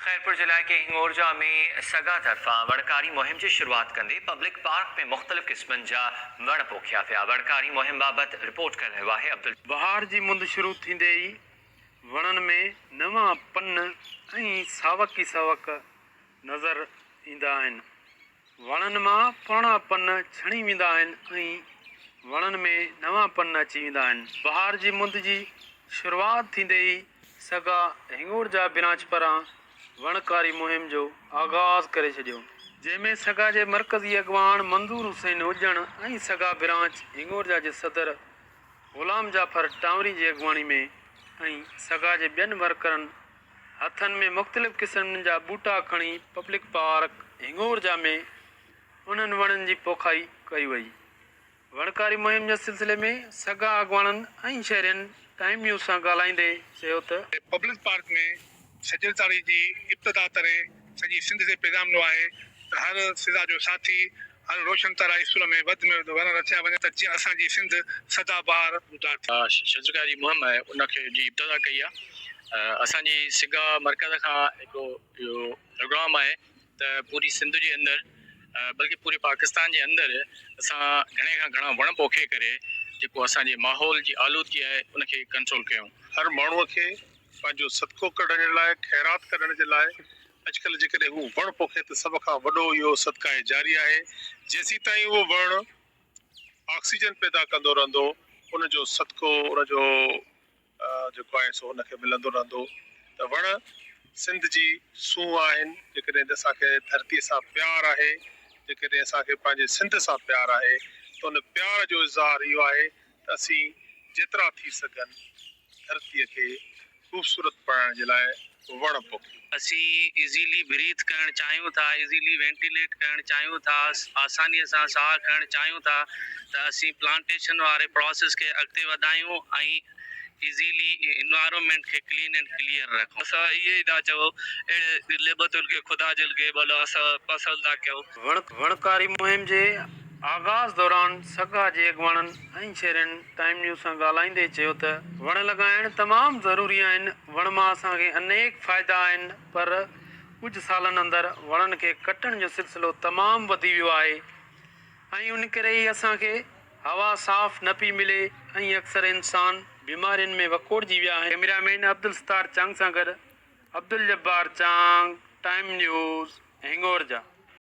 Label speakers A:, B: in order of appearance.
A: خيرپور جي علائقي هڱورجا ۾ سگا طرفان وڻڪاري مهم جي شروعات ڪندي پبلڪ پارڪ ۾ مختلف قسمن جا وڻ پوکيا ويا. وڻڪاري مهم بابت رپورٽ ڪري رهيو آهي عبدال.
B: بهار جي مند شروع ٿيندي ئي وڻن ۾ نوان پن ۽ ساوڪ ئي ساوڪ نظر ايندا آهن. وڻن مان پراڻا پن ڇڻي ويندا آهن ۽ وڻن ۾ نوان پن اچي ويندا آهن. بهار جي مند جي شروعات ٿيندي ئي سگا هڱورجا برانچ پاران وڻڪاري مهم جو آغاز ڪري ڇڏيو. جنهن ۾ سگا جي مرڪزي اڳواڻ منظور حسين اڄڻ ۽ سگا برانچ هڱورجا جي صدر غلام جعفر ٽانوري جي اڳواڻي ۾ ۽ سگا جي ٻين ورڪرن هٿن ۾ مختلف قسمن جا ٻوٽا کڻي پبلڪ پارڪ هڱورجا ۾ انهن وڻن جي پوکائي ڪئي وئي. وڻڪاري مهم جي سلسلي ۾ سگا اڳواڻن ۽ شهرين ٽائيم نيوز سان ڳالهائيندي چيو ته.
C: پبلڪ پارڪ ۾ شجرڪاري جي ابتدا ڪري سڄي سنڌ کي پيغام ڏنو آهي ته هر سزا جو ساٿي، هر روشن تارا اسڪول ۾ وڌ ۾ وڌ وڻ رکيا وڃن ته جيئن اسان جي سنڌ سدا بهار ٻوٽار ٿئي.
D: شجرڪاري مهم آهي ان کي جي ابتدا ڪئي آهي. اسان جي سگا مرڪز کان هڪڙو اهو پروگرام آهي ته پوري سنڌ جي اندر بلڪه پوري پاڪستان جي اندر اسان گهڻي کان گهڻا وڻ پوکي ڪري جيڪو اسان جي ماحول جي آلودگي آهي ان کي ڪنٽرول ڪيون.
C: هر ماڻهوء کي پنهنجو صدقو ڪڍڻ جي لاء، خيرات ڪڍڻ جي لاء اڄڪلهه جيڪڏهن هو وڻ پوکي ته سڀ کان وڏو اهو صدقه جاريه آهي. جيسيتائين اهو وڻ آڪسيجن پيدا ڪندو رهندو، ان جو صدقو، ان جو جيڪو آهي سو ان کي ملندو رهندو ته وڻ سنڌ جي سونهن آهن. جيڪڏهن اسان کي ڌرتيء سان پيار آهي، جيڪڏهن اسان کي پنهنجي سنڌ سان پيار آهي ته ان پيار جو اظهار اهو آهي ته اسين جيترا ٿي سگهن ڌرتيء کي خوبصورت بڻائڻ جي لاء وڻ پوکيون.
E: اسين ايزيلي بريٿ ڪرڻ چاهيون ٿا، ايزيلي وينٽيليٽ ڪرڻ چاهيون ٿا، آسانيء سان ساهه کڻڻ چاهيون ٿا ته اسين پلانٽيشن واري پراسيس کي اڳتي وڌايون ۽ ايزيلي انوائرمينٽ کي ڪلين اينڊ ڪليئر رکون. اسان اهي ئي ٿا چئون اهڙي نعمتن کي خدا جن کي ڀلا اسان پسند ٿا ڪيون.
B: وڻڪاري مهم جي آغاز دوران سگا جي اڳواڻن ۽ شهرين ٽائيم نيوز سان ڳالهائيندي چيو ته وڻ لڳائڻ تمام ضروري آهن، وڻ مان اسان کي انيڪ فائدا آهن پر ڪجهه سالن اندر وڻن کي ڪٽڻ جو سلسلو تمام وڌي ويو آهي ۽ ان ڪري ئي اسان کي هوا صاف نه پئي ملي ۽ اڪثر انسان بيمارين ۾ وڪوڙجي ويا آهن. ڪئميرا مين عبدالستار چانگ سان گڏ عبدالجبار چانگ، ٽائيم نيوز، هنڱورجا.